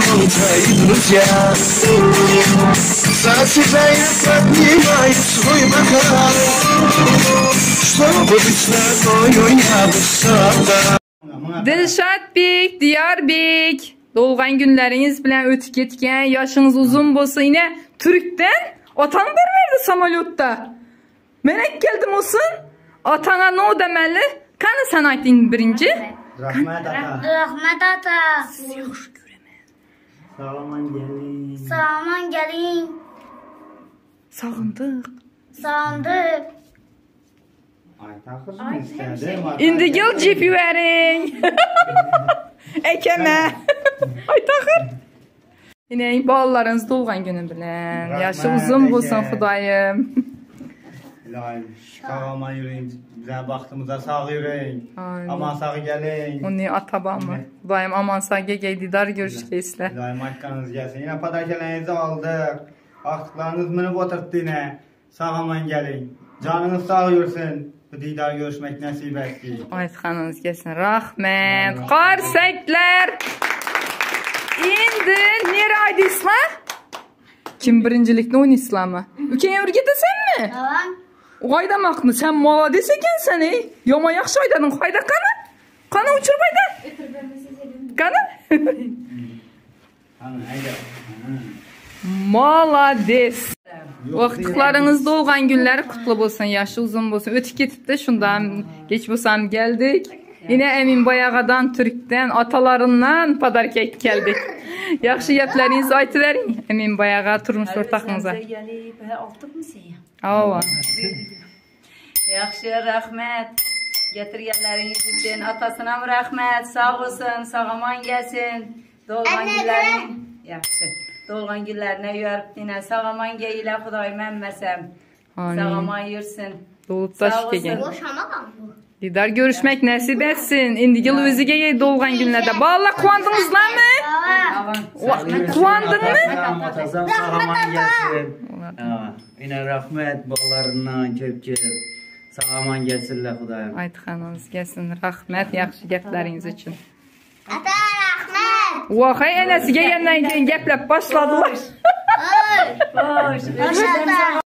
Твои друзья. За тебя я поднимаю свой бокал, Чтобы быть с тобою я бы отдал. Dilşatbek, Diýarbek, dogulgan günleriňiz bilen ötüp ketgen, ýaşyňyz uzun bolsun. Ine, Türkden ataň bir berdi samolýotda. Men ek geldim olsun. Ataňa no demeli? Kany sen aýt iň birinji. Rahmet ata. Rahmet ata. Sağ-aman geliň. Sağ-aman geliň. Sagyndyk. Sagyndyk. Indi gel jip ýüberiň. Ekeme. Aýt ahyr. Ine balalarynız dogulgan güni bilen. Ýaşy uzun bolsun Hudaýym. Ilohim sag aman ýörüň, bize bagtymyza sag ýörüň. Aman sag geliň. Ony atabamy. Hudaýym aman sag gegeý didar görüşgeýsle. Ilohim aýtganyňyz gelsin. Ine podarkalaryňyzy aldyk. Agtyklaryňyz münüp oturtdy ine. Sag aman geliň. Janyňyz sag ýürsün. Bu didar görüşmek nesip etdi. Aýtganyňyz gelsin. Rahmet. Garsaklar. Indi nere aýdyslar? Kim birinjilikni oýnaýslarmy? Ükeňe bir getesenmi? Tamam. Gaýdamakmy? Sen malades ekensen eý. Ýaman ýagşy aýdadyň. Haýda gany. Gany uçuryp aýda. Gany. Malades. Wagtlaryňyz dogulgan günleri kutly bolsun, ýaşy uzyn bolsun. Ötüp ketipdi, şundan geç bolsam geldik. Ine Emin baýagadan, türkden, atalaryndan podarka geldik. Ýagşy gepleriňizi aýtyberiň Emin baýaga turmuş ortakyňyza. Hawa. Ýagşy rahmet getirgenleriňiz üçin atasynam rahmet sag bolsun sag-aman gelsin. Dogulgan günlerini ýagşy. Dogulgan günlerine ýörüp ine sag-aman geýile Hudaýym emmesem. Sag-aman ýürsün. Dolup daşyp gelgen. Didar görüşmek nesip etsin. Indi ýyl özi geýe dogulgan günlerde. Balalar kuwandyňyzlarmy? Kuwandyňmy? Atasam sag-aman gelsin. Ine rahmet balalaryndan köp köp. Sag-aman gelsinler Hudaýym. Aýtganyňyz gelsin. Rahmet ýagşy gepleriňiz üçin. Ata rahmet. Wah-eý enesi gelenden keyin geplep başladylar. Hoş. Hoş ata.